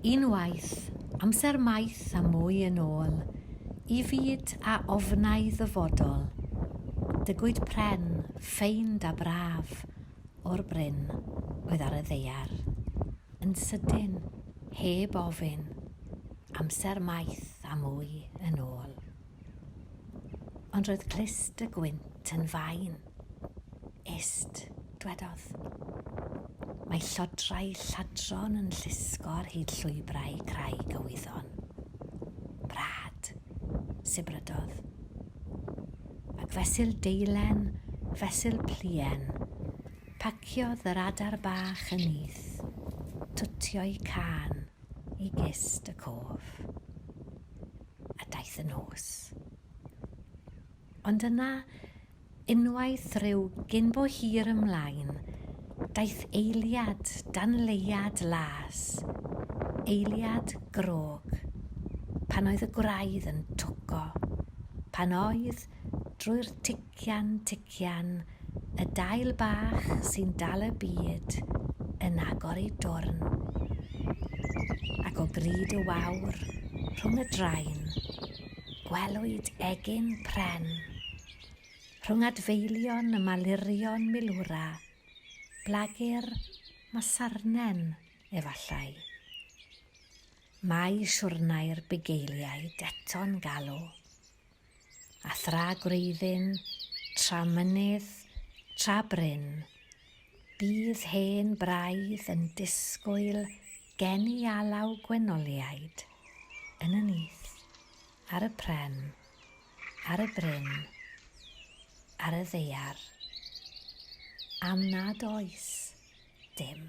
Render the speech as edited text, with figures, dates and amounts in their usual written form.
Unwaith, amser maith a mwy yn ôl, i fyd a ofnai ddyfodol, dygwyd pren ffeind a braf o'r bryn oedd ar y ddaear, yn sydyn, heb ofyn, amser maith a mwy yn ôl. Ond roedd clust y gwynt yn fain. Ist, dwedodd. Mae llodrau lladron yn llusgo ar hyd llwybrau craig y wyddon. Brad, sibrydodd. Ac fesul deilen, fesul pluen, paciodd yr adar bach y nyth, twtio'i cân i gist y cof. A daeth y nos. Ond yna, unwaith rhyw gyn bo hir ymlaen, daeth eiliad dan leuad las, eiliad grog, pan oedd y gwraidd yn twco, pan oedd, drwy'r tician, tician, y dail bach sy'n dal y byd yn agor ei dwrn. Ac o gryd y wawr, rhwng y drain, Gwelwyd egin pren rhwng adfeilion y malurion milwra, blagur masarnen, efallai. Mae siwrnai'r bugeiliaid eto'n galw. A thra gwreiddyn, tra mynydd, tra bryn, bydd hen braidd yn disgwyl geni alaw gwenoliaid yn y nyth, ar y pren, ar y bryn, ar y ddaear, am nad oes dim.